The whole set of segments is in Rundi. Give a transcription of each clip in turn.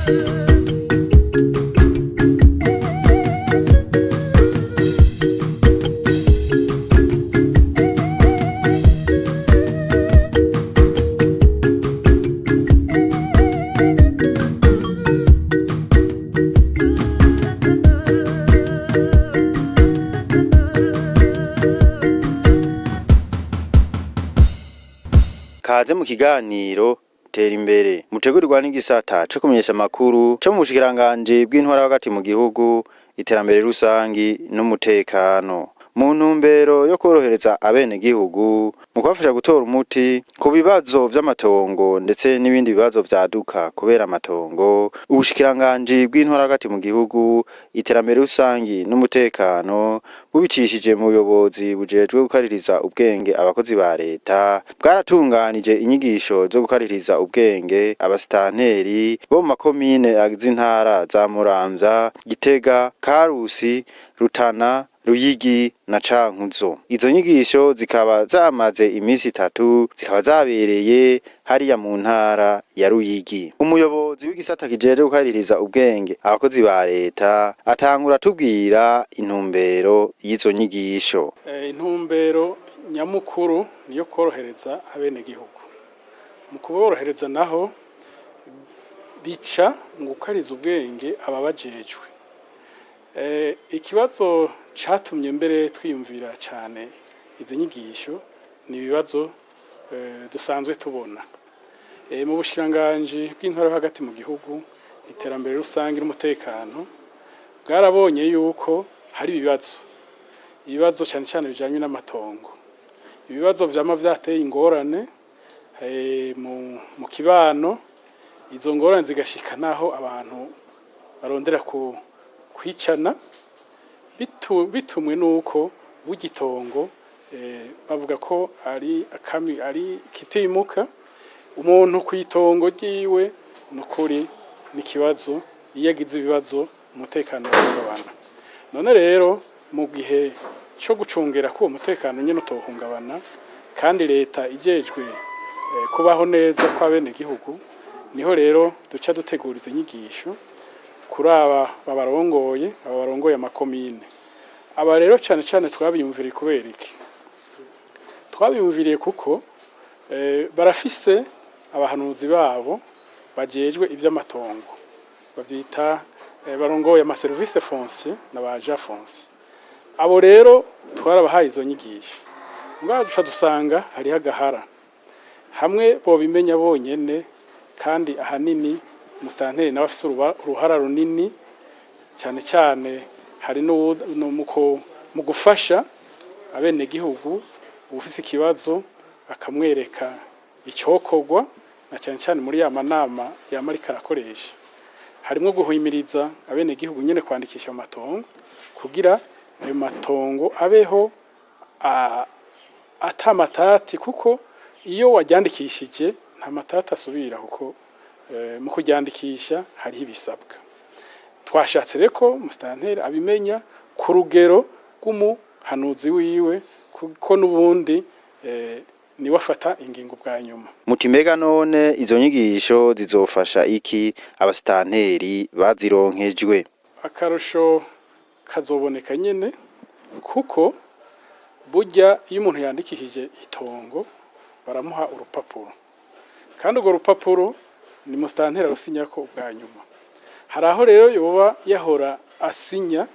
Kaze mu kiganiro Tera Imbere, mutegurirwa n'igisata co kumenyesha amakuru co mu bushikiranganji bw'intwara hagati mu gihugu, iterambere rusangi n'umutekano, mu ntumbero yo korohereza abenegihugu mu kubafasha gutora umuti ku bibazo vy'amatongo ndetse n'ibindi bibazo vyaduka kubera amatongo. Ubushikiranganji bw'intwara hagati mu gihugu, iterambere rusangi n'umutekano, bubicishije mu buyobozi bujejwe gukaririza ubwenge abakozi ba leta, bwaratunganije inyigisho zo gukaririza ubwenge abasitanteri bo mu makomine z'intara za Muramvya, Gitega, Karusi, Rutana, Ruyigi na Cankuzo. Izo nyigisho zikaba zamaze iminsi 3, zikaba zabereye hariya mu ntara ya Ruyigi. Umuyobozi w'igisata kijejwe gukaririza ubwenge abakozi ba leta atangura atubwira intumbero y'izo nyigisho. Intumbero nyamukuru niyo korohereza abenegihugu. Mu kuborohereza naho bica mu gukariza ubwenge ababajejwe. Ikibazo catumye mbere twiyumvira cane izi nyigisho ni ibibazo dusanzwe tubona mu bushikiranganji bw'intwaro hagati mu gihugu, iterambere rusange n'umutekano. Bwarabonye yuko hari ibibazo cane cane bijanye n'amatongo, ibibazo vyama vyateye ingorane mu kibano. Izo ngorane zigashika naho abantu barondera ku kwicana, bitumwe nuko bugitongo bavuga ko ari akami ari kitimuka umuntu kwitongo ryiwe. Nukuri n'ikibazo, iyo agize ibibazo umutekano urahungabana. None rero mu gihe co gucungera ko uwo mutekano nyene utohungabana, kandi leta ijejwe kubaho neza kw'abenegihugu, niho rero duca dutegura izi nyigisho kuri aba babarongoye, aba barongoye amakomine. Aba rero cane cane twabiyumviriye kubera iki? Twabiyumviriye kuko barafise abahanuzi babo bajejwe ivy'amatongo, bavyita barongoye amaservice foncier na ba agent foncier. Abo rero twarabahaye izo nyigisho, mugabo duca dusanga hariho agahara hamwe bobimenya bonyene, kandi ahanini umusitanteri nawe afise uruhara runini cyane cyane. Hari mu gufasha abenegihugu, ufise ikibazo akamwereka icokorwa, na cyane cyane muri ya manama yama ariko arakoresha, harimwo guhimiriza abenegihugu nyene kwandikisha amatongo kugira ayo matongo abeho ata matati, kuko iyo waryandikishije nta matati asubira, kuko mu kuryandikisha hariho ibisabwa. Twashatse rero ko umusitanteri abimenya ku rugero rw'umuhanuzi wiwe, kuko n'ubundi niwe afata ingingo bwa nyuma. Muti mbega none izo nyigisho zizofasha iki abasitanteri bazironkejwe? Akarusho kazoboneka nyene, kuko burya iyo umuntu yandikishije itongo baramuha urupapuro, kandi urwo rupapuro ni musitanteri arusinyako ubwa nyuma. Hari aho rero yoba yahora asinya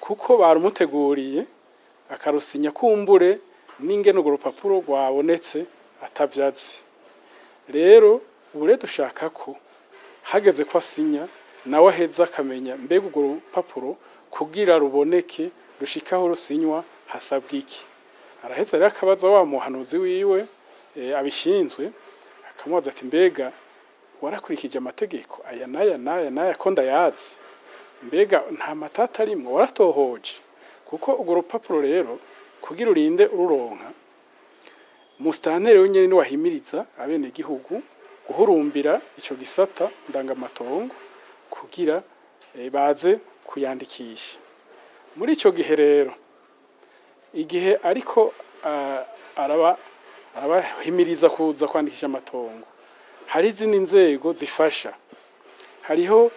kuko barumuteguriye akarusinya, kumbure n'ingene urwo rupapuro rwabonetse atavyazi. Rero ubu rero dushaka ko hageze ko asinya, nawe aheza akamenya mbega urwo rupapuro kugira ruboneke rushikaho rusinywa hasabwa iki. Araheza rero akabaza wa muhanuzi wiwe abishinzwe, akamubaza ati: "Mbega warakurikije amategeko aya n'aya n'aya n'aya, ko ndayazi? Mbega nta matata arimwo? Waratohoje?" Kuko urwo rupapuro rero kugira urinde ururonka, musitanteri wenyene niwe ahimiriza abenegihugu guhurumbira ico gisata ndangamatongo kugira baze kuyandikisha. Muri ico gihe rero, igihe ariko arabahimiriza kuza kwandikisha amatongo, hari izindi nzego zifasha. Hariho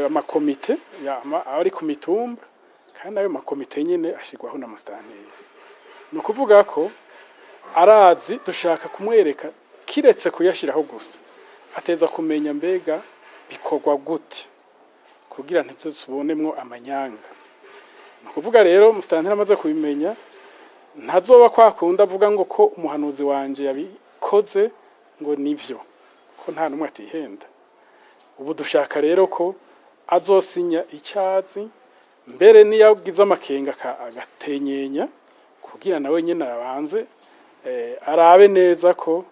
amakomite ari ku mitumba, kandi ayo makomite nyene ashirwaho na musitanteri. Ni ukuvuga ko arazi, dushaka kumwereka kiretse kuyashiraho gusa, ateza kumenya mbega bikorwa gute kugira ntituzibonemo amanyanga. Ni ukuvuga rero musitanteri amaze kubimenya, ntazoba kwa kundi avuga ngo ko umuhanuzi wanje yabikoze ngo nivyo, ko nta n'umwe atihenda. Ubu dushaka rero ko azosinya icyazi, mbere niyo agize amakenga agatenyenya kugira nawe nyene arabanze arabe neza ko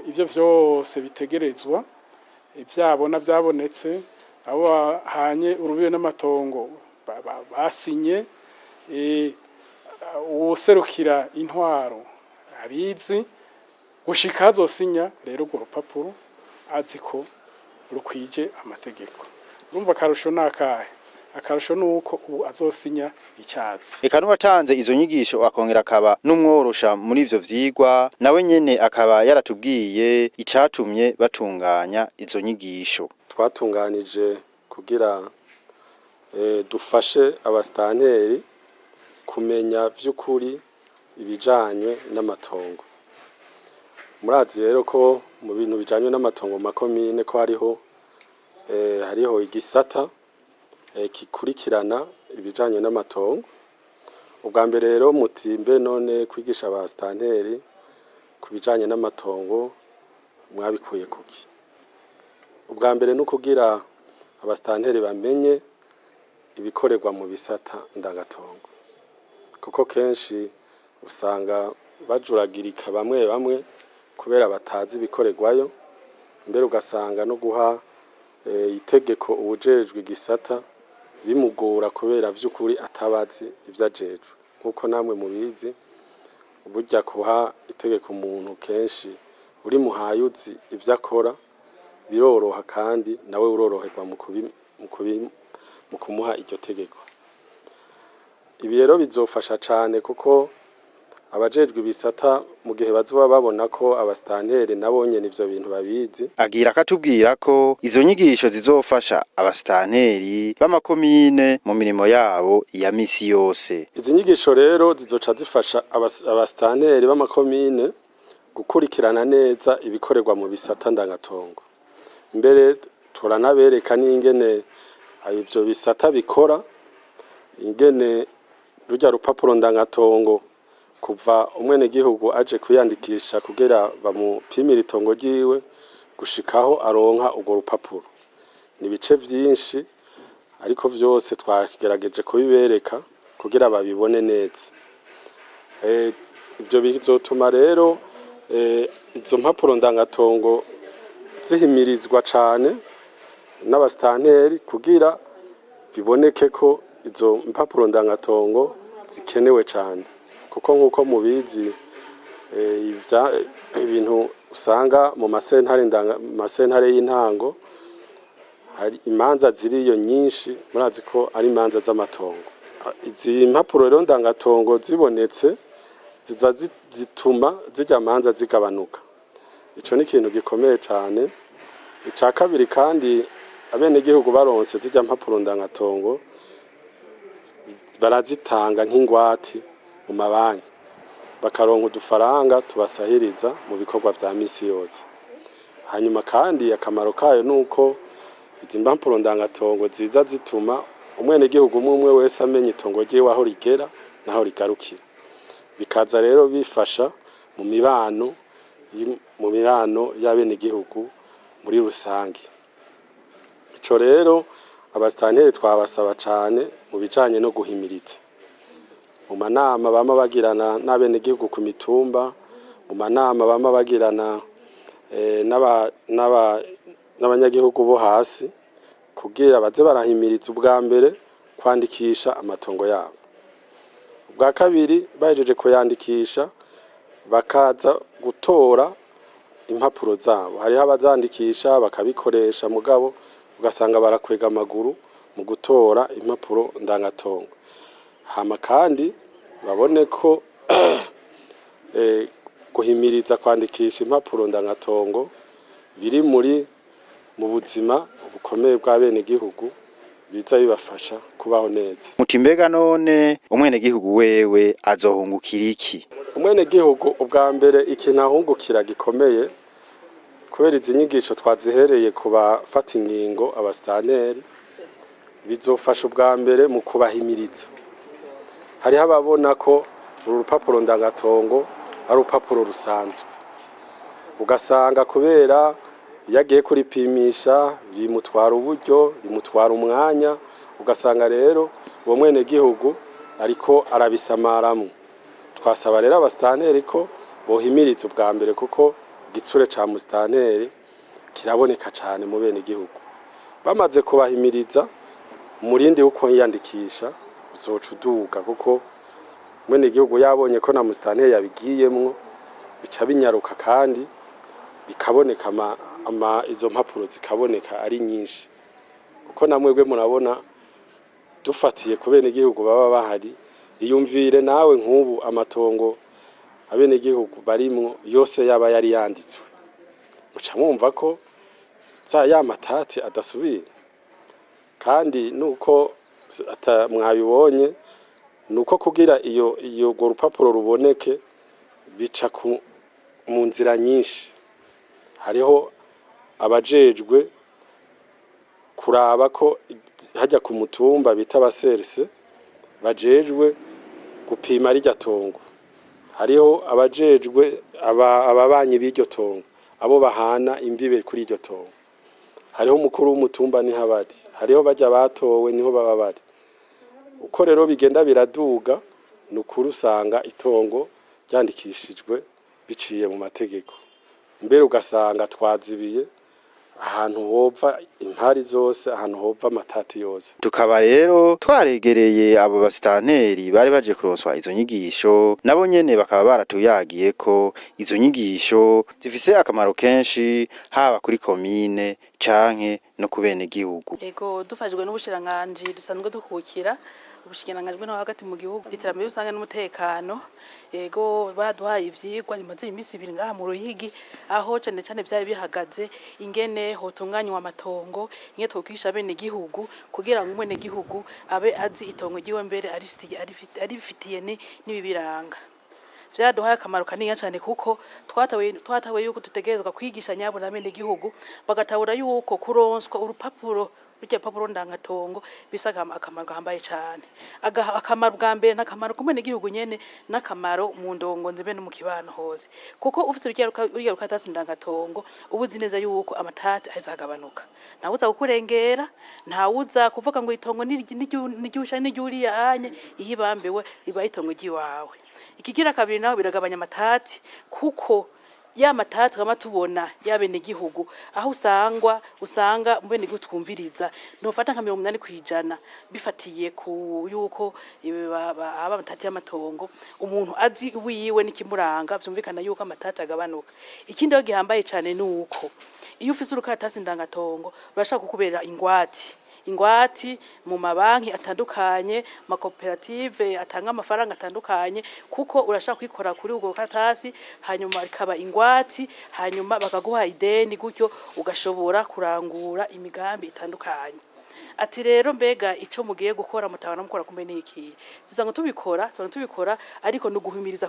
ivyo vyose bitegerezwa ivyabona vyabonetse, abo bahanye urubibe n'amatongo basinye, uwuserukira intwaro abizi, gushika azosinya rero urwo rupapuro azi ko rukwije amategeko. Urumva akarusho ni akahe? Akarusho ni uko ubu azosinya icyazi. Eka n'uwatanze izo nyigisho akongera akaba n'umworosha muri ivyo vyigwa, nawe nyene akaba yaratubwiye icatumye batunganya izo nyigisho. Twatunganije kugira dufashe abasitanteri kumenya vy'ukuri ibijanye n'amatongo. Murazi rero ko mu bintu bijanye n'amatongo mu makomine ko hariho igisata gikurikirana ibijanye n'amatongo. Ubwa mbere rero muti mbe none kwigisha abasitanteri ku bijanye n'amatongo mwabikuye kuki? Ubwa mbere ni ukugira abasitanteri bamenye ibikorerwa mu bisata ndangatongo, kuko kenshi usanga bajuragirika bamwe bamwe kubera batazi ibikorerwayo, mbere ugasanga no guha itegeko uwujejwe igisata bimugora kubera vy'ukuri atabazi ivyo ajejwe. Nk'uko namwe mubizi, burya kuha itegeko umuntu kenshi urimuhaye uzi ivyo akora biroroha, kandi nawe uroroherwa mu kumuha iryo tegeko. Ibi rero bizofasha cane kuko abajejwe ibisata mu gihe bazoba babona ko abasitanteri nabo nyene ivyo bintu babizi. Agira akatubwira ko izo nyigisho zizofasha abasitanteri b'amakomine mu mirimo yabo ya misi yose. Izi nyigisho rero zizoca zifasha abasitanteri b'amakomine gukurikirana neza ibikorerwa mu bisata ndangatongo. Mbere turanabereka n'ingene ivyo bisata bikora, ingene rurya rupapuro ndangatongo kuva umwenegihugu aje kwiyandikisha kugira bamupimire itongo ryiwe gushikaho aronka urwo rupapuro. Ni ibice vyinshi, ariko vyose twagerageje kubibereka kugira babibone neza. Ivyo bizotuma rero izo mpapuro ndangatongo zihimirizwa cane n'abasitanteri kugira biboneke ko izo mpapuro ndangatongo zikenewe cane, kuko nk'uko mubizi ibintu usanga mu masentare masentare y'intango hari imanza ziriyo nyinshi, murazi ko ari imanza z'amatongo. Izi mpapuro rero ndangatongo zibonetse ziza zituma zirya manza zigabanuka. Ico ni ikintu gikomeye cane. Ica kabiri kandi, abenegihugu baronse zirya mpapuro ndangatongo barazitanga nk'ingwati mu mabanki, bakaronka udufaranga tubasahiriza mu bikorwa vya misi yose. Hanyuma kandi akamaro kayo nuko izi mpapuro ndangatongo ziza zituma umwenegihugu umwe umwe wese amenya itongo ryiwe aho rigera naho rigarukira, bikaza rero bifasha mu mibano y'abenegihugu muri rusange. Ico rero abasitanteri twabasaba cane mu bijanye no guhimiriza mu manama bama bagirana n'abenegihugu ku mitumba, mu manama bama bagirana n'abanyagihugu bo hasi, kugira baze barahimiriza ubwa mbere kwandikisha amatongo yabo, ubwa kabiri bahejeje kuyandikisha bakaza gutora impapuro zabo. Hariho abazandikisha bakabikoresha, mugabo ugasanga barakwega amaguru mu gutora impapuro ndangatongo. Hama kandi babone ko guhimiriza kwandikisha impapuro ndangatongo biri muri mu buzima bukomeye bw'abenegihugu biza bibafasha kubaho neza. Muti mbega none umwenegihugu wewe azohungukira iki? Umwenegihugu ubwa mbere ikintu ahungukira gikomeye, kubera izi nyigisho twazihereye ku bafata ingingo, abasitanteri, bizofasha ubwa mbere mu kubahimiriza. Hariho ababona ko uru rupapuro ndangatongo ari urupapuro rusanzwe, ugasanga kubera iyo agiye kuripimisha rimutwara uburyo, rimutwara umwanya, ugasanga rero uwo mwenegihugu ariko arabisamaramwo. Twasaba rero abasitanteri ko bohimiriza ubwa mbere, kuko igitsure ca musitanteri kiraboneka cane mu benegihugu. Bamaze kubahimiriza, umurindi wo kwiyandikisha uzoca uduga, kuko umwenegihugu yabonye ko na musitanteri yabigiyemwo, bica binyaruka kandi bikaboneka, izo mpapuro zikaboneka ari nyinshi. Kuko namwebwe murabona, dufatiye ku benegihugu baba bahari, iyumvire nawe nk'ubu amatongo abenegihugu barimwo yose yaba yari yanditswe, muca mwumva ko za ya matati adasubira. Kandi nuko mwabibonye, nuko kugira iyo urwo rupapuro ruboneke bica mu nzira nyinshi. Hariho abajejwe kuraba ko hajya ku mutumba bita abaserese bajejwe gupima rirya tongo, hariho abajejwe ababanyi b'iryo tongo, abo bahana imbibe kuri iryo tongo, hariho umukuru w'umutumba niho abari, hariho bajya batowe niho baba bari. Uko rero bigenda biraduga, ni ukuri usanga itongo ryandikishijwe biciye mu mategeko, mbere ugasanga twazibiye ahantu hova impari zose, ahantu hova amatati yose. Tukaba rero twaregereye abo basitanteri bari baje kuronswa izo nyigisho, nabo nyene bakaba baratuyagiye ko izo nyigisho zifise akamaro kenshi, haba kuri komine canke no ku benegihugu. Ego, dufashijwe n'ubushikiranganji dusanzwe dukukira, ubushikiranganji bw'intwaro hagati mu gihugu, iterambere rusange n'umutekano. Yego, baduhaye ivyigwa bimaze iminsi 2 ngaha mu Ruyigi, aho cane cane vyari bihagaze ingene hotunganywa amatongo, ingene twokwigisha abenegihugu kugira ngo umwenegihugu abe azi itongo ryiwe, mbere arifitiye n'ibibiranga. Vyaduhaye akamaro kanini cane, kuko twatawe yuko dutegerezwa kwigisha nyabo n'abenegihugu, bagatahura yuko kuronswa urupapuro, rurya rupapuro ndangatongo, bifise akamaro gahambaye cane. Akamaro bwa mbere n'akamaro k'umwenegihugu nyene, n'akamaro mu ndongozi be no mu kibano hose, kuko ufise rurya rukatasi ndangatongo uba uzi neza yuko amatati azagabanuka, ntawuza kukurengera, ntawuza kuvuga ngo itongo n'iryusha n'iryuriya anye, iyo ibambewe riba itongo ry'iwawe. Ikigira kabiri naho, biragabanya amatati, kuko ya matati twama tubona y'abenegihugu, aho usanga mu benegihugu twumviriza nofata nka 80% bifatiye ku yuko aba amatati y'amatongo, umuntu azi wiwe n'ikimuranga, vyumvikana yuko amatati agabanuka. Ikindi rero gihambaye cane nuko iyo ufise urukaratasi ndangatongo rurashaka kukubera ingwati mu mabanki atandukanye, makoperative atanga amafaranga atandukanye, kuko urashaka kwikora kuri ubwo rukatasi, hanyuma rikaba ingwati, hanyuma bakaguha ideni, gutyo ugashobora kurangura imigambi itandukanye. Ati rero mbega ico mugiye gukora mutabana mukora kumbe niki? Tuzanga tubikora, ariko nuguhimiriza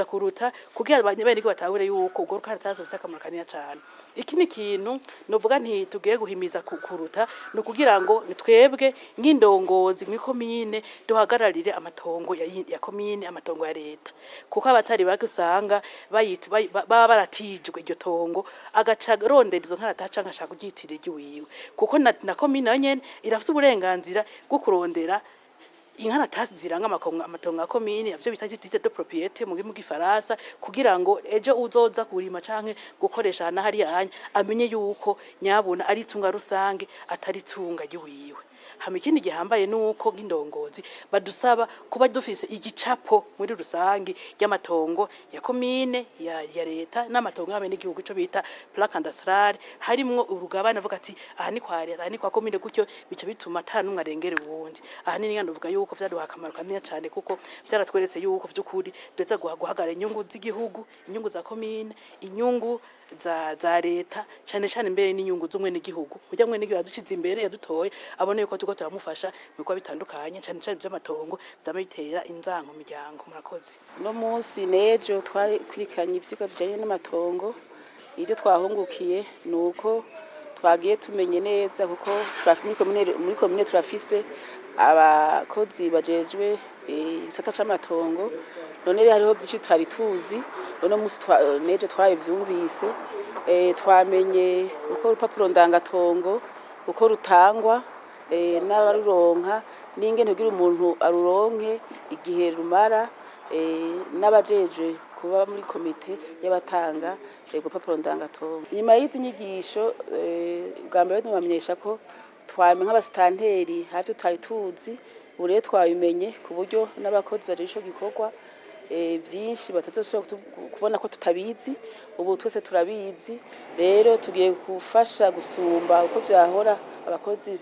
kuruta, kugira abanye batahure yuko urwo rukaratasi rufite akamaro kanini cane. Iki ni ikintu novuga nti tugiye guhimiza kuruta, ni ukugira ngo twebwe nk'indongozi mw'ikomine duhagararire amatongo ya komine, amatongo ya leta, kuko abatari bake usanga baba baratijwe iryo tongo, agaca arondera izo nkaratasi canke ashaka kuryitirira iry'iwiwe, kuko na komine nayo nyene irafise uburenganzira bwo kurondera inkaratasi ziranga amatongo ya komine, ivyo bita titre de propriété mu gifaransa, kugira ngo ejo uzoza kurima canke gukoresha na hariya hanya amenye yuko nyabona ari itunga rusange, atari itunga ry'iwiwe. Hama ikindi gihambaye nuko nk'indongozi badusaba kuba dufise igicapo muri rusange ry'amatongo ya komine, ya leta n'amatongo y'abenegihugu, ico bita plaque cadastrale, harimwo urugabane avuga ati aha ni kwa leta, aha ni kwa komine, gutyo bica bituma ata n'umwe arengera uwundi. Ahanini ngano uvuga yuko vyaduha akamaro kanini cane, kuko vyaratweretse yuko vy'ukuri duheza guhagarara inyungu z'igihugu, inyungu za komine, inyungu za leta, cane cane imbere n'inyungu z'umwenegihugu, kugira ngo umwenegihugu yaducize imbere, yadutoye, abone yuko turiko turamufasha mu bikorwa bitandukanye, cane cane vy'amatongo vyama bitera inzanko mu miryango. Murakoze. Uno munsi n'ejo twarikurikiranye ivyigwa bijanye n'amatongo. Ivyo twahungukiye ni uko twagiye tumenye neza, kuko muri komine turafise abakozi bajejwe igisata c'amatongo. None rero hariho vyinshi twari tuzi, uno munsi n'ejo twabivyumvise. Twamenye uko urupapuro ndangatongo uko rutangwa, n'abaruronka, n'ingene kugira umuntu aruronke, igihe rumara, n'abajejwe kuba muri komite y'abatanga urupapuro ndangatongo. Nyuma y'izi nyigisho, bwa mbere tubamenyesha ko twamenye nk'abasitanteri havyo tutari tuzi, ubu rero twabimenye, ku buryo n'abakozi bajejwe ico gikorwa byinshi batazosubira kubona ko tutabizi. Ubu twese turabizi. Rero tugiye gufasha gusumba uko vyahora abakozi,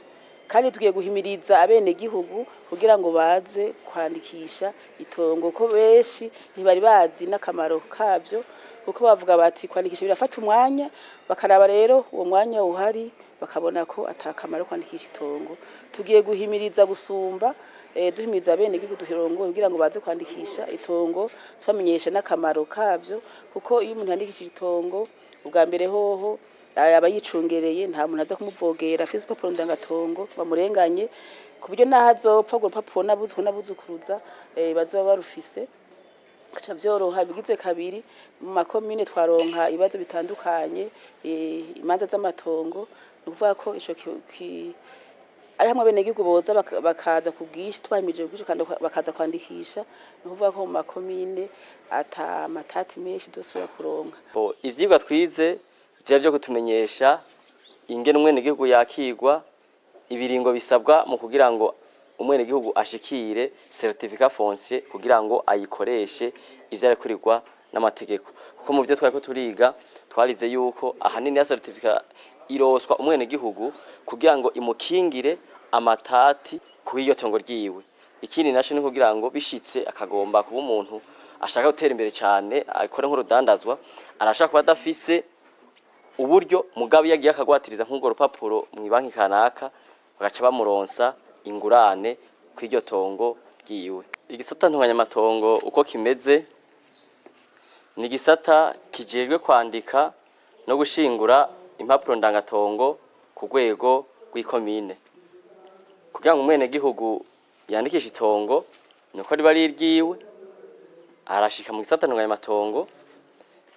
kandi tugiye guhimiriza abenegihugu kugira ngo baze kwandikisha itongo, ko benshi ntibari bazi n'akamaro kabyo, kuko bavuga bati kwandikisha birafata umwanya. Bakaraba rero uwo mwanya uhari, bakabona ko atakamaro kwandikisha itongo. Tugiye guhimiriza gusumba, duhimiriza abenegihugu duhirongo kugira ngo baze kwandikisha itongo, tubamenyesha n'akamaro kabyo, kuko iyo umuntu yandikishije itongo ubwa mbere hoho aba yicungereye, nta muntu aza kumuvogera afise urupapuro ndangatongo bamurenganye, ku buryo n'aho azopfa urwo rupapuro n'abuzukuru n'abuzukuruza bazoba barufise, bica vyoroha. Bigize kabiri, mu makomine twaronka ibibazo bitandukanye, imanza z'amatongo. Ni ukuvuga ko ico ari hamwe abenegihugu boza bakaza ku bwinshi, tubahimirije ku bwinshi kandi bakaza kwandikisha, ni ukuvuga ko mu makomine ata matati menshi dusubira kuronka. Bo, ivyigwa twize vyari vyo kutumenyesha ingene umwenegihugu yakigwa, ibiringo bisabwa mu kugira ngo umwenegihugu ashikire certificat foncier kugira ngo ayikoreshe ivyo arekurirwa n'amategeko, kuko mu vyo twariko turiga twarize yuko ahanini ya certificat iroswa umwenegihugu kugira ngo imukingire amatati kuri iryo tongo ryiwe. Ikindi naco ni kugira ngo bishitse akagomba kuba umuntu ashaka gutera imbere cane, akore nk'urudandazwa, arashaka kuba adafise uburyo, mugabo iyo agiye akagwatiriza nk'urwo rupapuro mw'ibanki kanaka, bagaca bamuronsa ingurane kw'iryo tongo ryiwe. Igisata ntunganyamatongo uko kimeze ni igisata kijejwe kwandika no gushingura impapuro ndangatongo ku rwego rw'ikomine. Kugira ngo umwenegihugu yandikishe itongo, nuko riba ari iryiwe, arashika mu gisata ntunganyamatongo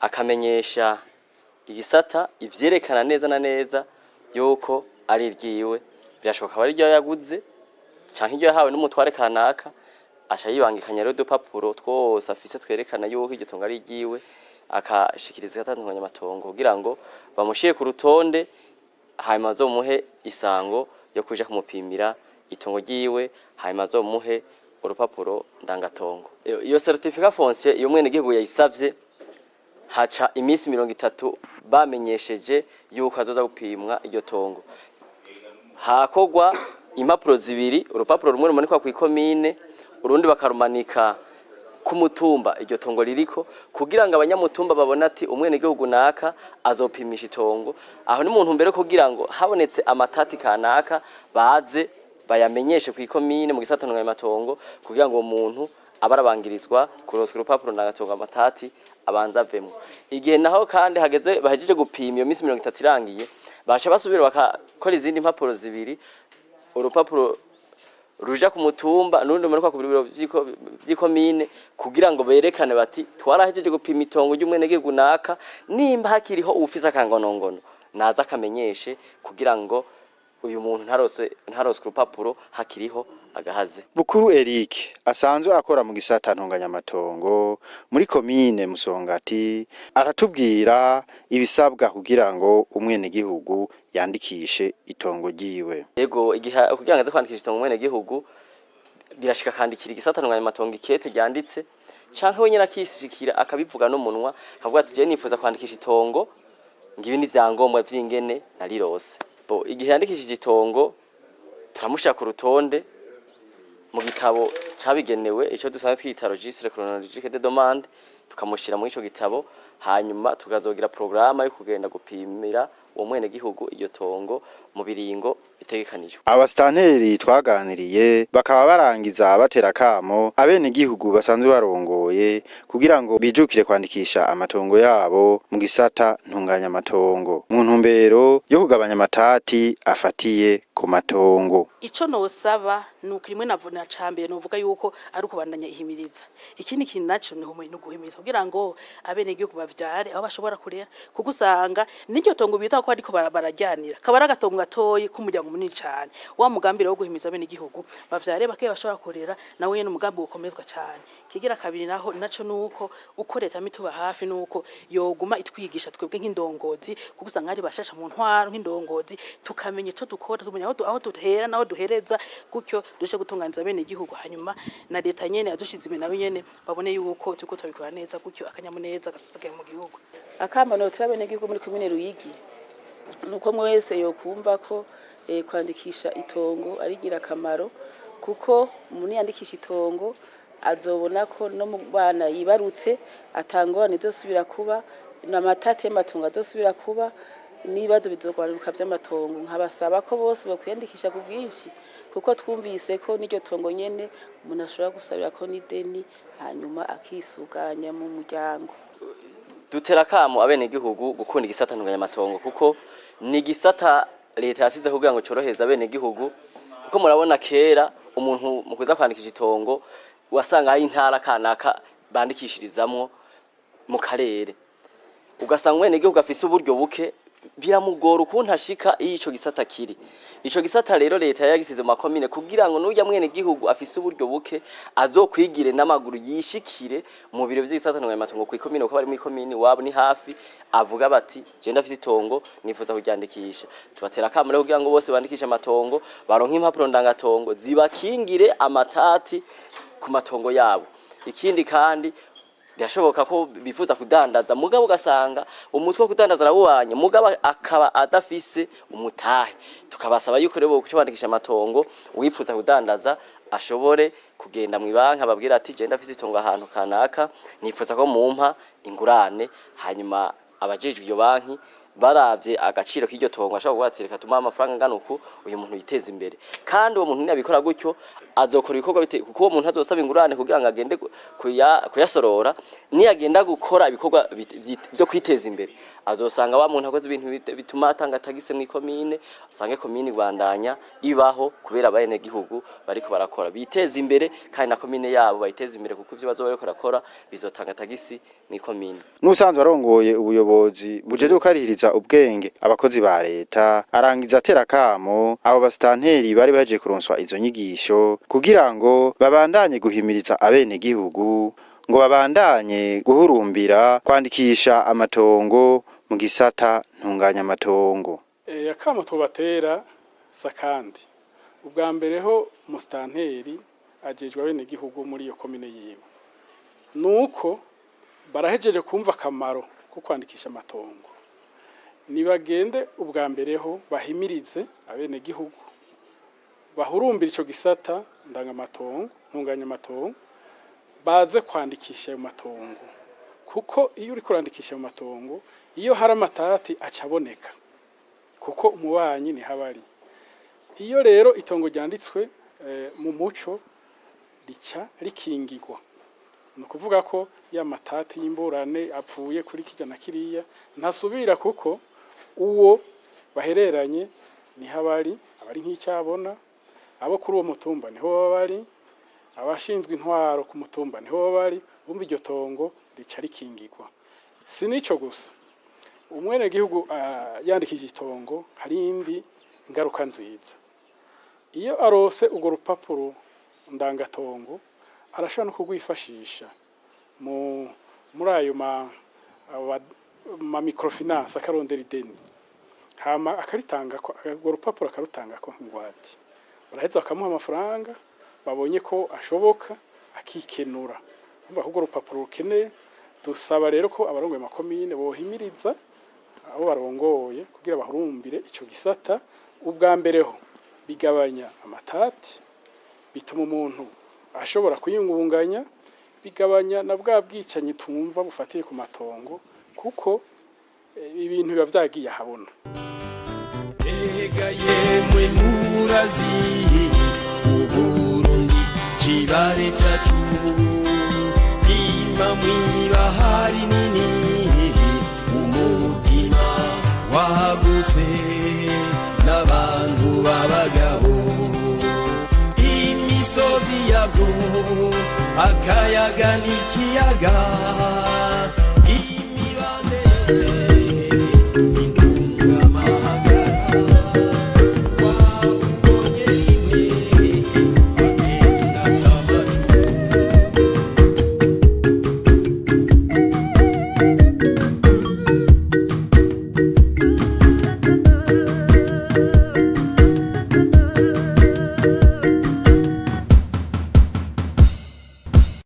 akamenyesha igisata ivyerekana neza na neza yuko ari iryiwe. Birashoboka aba ari iryo yaguze canke iryo yahawe n'umutware kanaka. Aca yibangikanya rero udupapuro twose afise twerekana yuko iryo tongo ari iryiwe, akashikiriza igisata ntunganyamatongo kugira ngo bamushire ku rutonde, hanyuma bazomuhe isango yo kuja kumupimira itongo ryiwe, hanyuma bazomuhe urupapuro ndangatongo. Iyo certificat foncier, iyo umwenegihugu yayisavye, haca iminsi 30 bamenyesheje yuko azoza gupimwa iryo tongo. Hakogwa impapuro zibiri: urupapuro rumwe rumanikwa kw'ikomine, urundi bakarumanika ku mutumba iryo tongo ririko, kugira ngo abanyamutumba babone ati umwenegihugu naka azopimisha itongo. Aho ni mu ntumbero kugira ngo habonetse amatati kanaka baze bayamenyeshe kw'ikomine mu gisata ntunganyamatongo, kugira ngo uwo muntu abe arabangirizwa kuronswa urupapuro ndangatongo, amatati abanza avemwo. Igihe naho kandi hageze bahejeje gupima, iyo minsi 30 irangiye, baca basubira bakakora izindi mpapuro zibiri: urupapuro ruja ku mutumba n'urundi rumanikwa ku biro vy'ikomine, kugira ngo berekane bati twarahejeje gupima itongo ry'umwenegihugu naka, nimba hakiriho uwufise akangonongono naza akamenyeshe, kugira ngo uyu muntu ntaroswe urupapuro hakiriho agahaze. Bukuru Eric asanzwe akora mu gisata ntunganyamatongo muri komine Musongati aratubwira ibisabwa kugira ngo umwenegihugu yandikishe itongo ryiwe. Yego, igihe kugira ngo aze kwandikisha itongo umwenegihugu, birashika akandikira igisata ntunganyamatongo ikete ryanditse, canke we nyene akishikira akabivuga n'umunwa, akavuga ati jewe nifuza kwandikisha itongo, ngibi ni ivyangombwa vy'ingene narirose. Bo, igihe yandikishije itongo, turamushira ku rutonde mu gitabo cabigenewe, ico dusanzwe twita registre chronologique de demande, tukamushira muri ico gitabo. Hanyuma tukazogira porogaramu yo kugenda gupimira uwo mwenegihugu iryo tongo mu biringo bitegekanijwe. Abasitanteri twaganiriye bakaba barangiza batera kamo abenegihugu basanzwe barongoye kugira ngo bijukire kwandikisha amatongo yabo mu gisata ntunganyamatongo mu ntumbero yo kugabanya amatati afatiye ku matongo. Ico nosaba ni uko rimwe na cambere novuga yuko ari ukubandanya ihimiriza. Ikindi kintu naco ni guhimiriza kugira ngo abenegihugu bavyare aho bashobora kurera, kuko usanga n'iryo tongo bita ko ariko barajyanira kaba ari agatongo gatoyi k'umuryango munini cane. Wa mugambi rero wo guhimiriza abenegihugu bavyare bake bashobora kurera, nawe nyene umugambi ukomezwa cane. Kigira kabiri naho naco nuko uko leta mituba hafi, nuko yoguma itwigisha twebwe nk'indongozi, kuko usanga ari bashasha mu ntwaro nk'indongozi, tukamenya ico dukora, tumenya aho duhera naho duhereza, gutyo dushe gutunganiza bene igihugu. Hanyuma na leta nyene yadushize imbere nayo nyene babone yuko turiko turabikora neza, gutyo akanyamuneza gasasagaye mu gihugu. Akamo notera abenegihugu muri komine Ruyigi nuko mwese yokumva ko kwandikisha itongo ari ingirakamaro, kuko umuntu yandikisha itongo azobona ko no mu bana yibarutse atangorane izosubira kuba, n'amatati y'amatongo azosubira kuba, n'ibibazo bizogwaruka vy'amatongo. Nkabasaba ko bose bokwiyandikisha ku bwinshi, kuko twumvise ko n'iryo tongo nyene umuntu ashobora gusabira ko n'ideni, hanyuma akisuganya mu muryango. Dutera kamo abenegihugu gukunda igisata ntunganyamatongo, kuko ni igisata leta yasizeho kugira ngo corohereze abenegihugu. Kuko murabona kera umuntu mu kuza kwandikisha itongo wasanga hari intara kanaka bandikishirizamwo mu karere, ugasanga umwenegihugu afise uburyo buke, biramugora ukuntu ashika iyo ico gisata kiri. Ico gisata rero leta yagisize mu makomine kugira ngo n'urya mwenegihugu afise uburyo buke azokwigire n'amaguru yishikire mu biro vy'igisata ntunganyamatongo kw'ikomine, kuko bari mw'ikomine iwabo ni hafi, avuga bati je ndafise itongo nifuza kuryandikisha. Tubatera akamo rero kugira ngo bose bandikishe amatongo, baronke impapuro ndangatongo zibakingire amatati ku matongo yabo. Ikindi kandi, birashoboka ko bifuza kudandaza, mugabo ugasanga umutwe wo kudandaza arawubanye, mugabo akaba adafise umutahe. Tukabasaba yuko rero boca bandikisha amatongo, uwifuza kudandaza ashobore kugenda mw'ibanki ababwira ati je ndafise itongo ahantu kanaka, nifuza ko mumpa ingurane. Hanyuma abajejwe iyo banki baravye agaciro k'iryo tongo ashobora kuvuga ati reka tumuhe amafaranga angana uku, uyu muntu yiteze imbere. Kandi uwo muntu niyabikora gutyo azokora ibikorwa bite, kuko uwo muntu azosaba ingurane kugira ngo agende kuyasorora, niyagenda gukora ibikorwa vyo kwiteza imbere azosanga wa muntu akoze ibintu bituma atanga tagise mw'ikomine, usange komine ibandanya ibaho kubera abenegihugu bariko barakora biteza imbere, kandi na komine yabo bayiteza imbere, kuko ivyo bazoba bariko barakora bizotanga tagisi mw'ikomine. N'usanzwe arongoye ubuyobozi bujejwe gukarihiriza ubwenge abakozi ba leta arangiza atera kamo abo basitanteri bari baje kuronswa izo nyigisho kugira ngo babandanye guhimiriza abenegihugu ngo babandanye guhurumbira kwandikisha amatongo mu gisata ntunganyamatongo. Akamo tubatera sakandi ubwa mbere ho musitanteri ajejwe abenegihugu muri iyo komine yiwe, nuko barahejeje kumva akamaro ko kwandikisha amatongo, nibagende ubwa mbere ho bahimirize abenegihugu bahurumbira ico gisata ndangamatongo ntunganyamatongo, baze kwandikisha ayo matongo. Kuko iyo uriko urandikisha ayo matongo, iyo hari amatati acaboneka, kuko umubanyi niho aba ari. Iyo rero itongo ryanditswe mu muco rica rikingirwa, ni ukuvuga ko ya matati y'imburane apfuye kuri kirya na kiriya ntasubira, kuko uwo bahereranye niho aba ari, aba ari nk'icyabona. Abo kuri uwo mutumba niho baba bari, abashinzwe intwaro ku mutumba niho baba bari, bumva iryo tongo rica rikingirwa. Si n'ico gusa, umwenegihugu yandikishije itongo hari indi ngaruka nziza. Iyo arose urwo rupapuro ndangatongo arashobora no kurwifashisha muri ayo ma microfinance, akarondera ideni, hama akaritanga ko urwo rupapuro akarutanga ko nk'ingwate, baraheza bakamuha amafaranga babonye ko ashoboka, akikenura. Urumva ko urwo rupapuro rukeneye. Dusaba rero ko abarongoye amakomine bohimiriza abo barongoye kugira bahurumbire ico gisata. Ubwa mbere ho bigabanya amatati, bituma umuntu ashobora kwiyungunganya, bigabanya na bwa bwicanyi tumva bufatiye ku matongo. Kuko ibintu biba vyagiye ahabona. Ega yemwe murazi, Uburundi cibare cacu, ima mw'ibahari nini, umutima wagutse n'abantu b'abagabo, imisozi yabwo, akayaga n'ikiyaga, imibande yose.